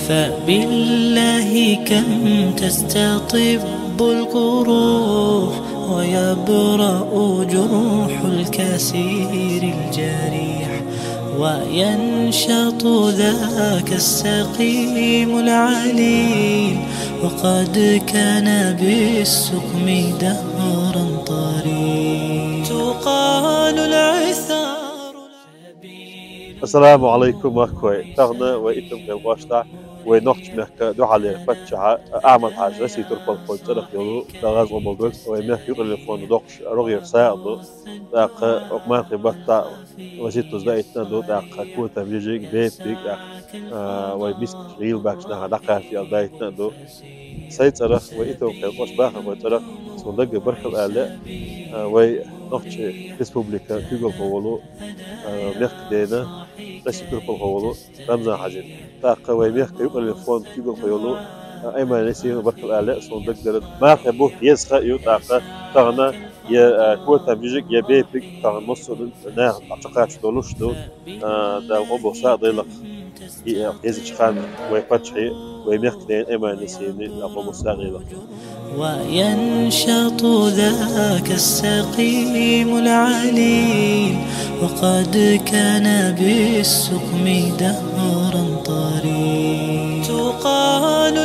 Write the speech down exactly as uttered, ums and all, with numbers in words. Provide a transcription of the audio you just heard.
فبالله كم تستطب القروح، ويبرأ جرح الكسير الجريح، وينشط ذاك السقيم العليل، وقد كان بالسقم دهرا طريح. تقال العثار. Ассаламу алейкум, махкой. Тахна вай итум кел гошта, вай нохч мехка духалер патча Ахмад Хаж Россия турпал хой царах йолу, дагаз обалдук, вай мех юкъалифон докш рогъер саъду, дакъа окманхи батта вазиту здаитна ду, дакъа кутам жижиг, бепик, дакъа, а, вай миск рил бакш наха дакъа фиал даитна ду. Сай царах вай итум кел гош баха вай царах, сон дагга бархал але, а, вай нохч республика кюгал ховолу, а, мехка дена, Россия турпал ховолу, Рамзан Хажин. Дакъа вай мехка юкъалифон кюгал хойолу, а, айман несина бархал але, сон даггара. Махе бу езха ю дакъа тахна, я, а, кутам жижиг, я бепик тахна массу нах ачакач долуш ду, а, да обо са дайлах. И, а, езич хан вай патчи, вай мехка ден айман несина, да обо са дайлах. وينشط ذاك السقيم العليل، وقد كان بالسقم دهرا طريح. تقال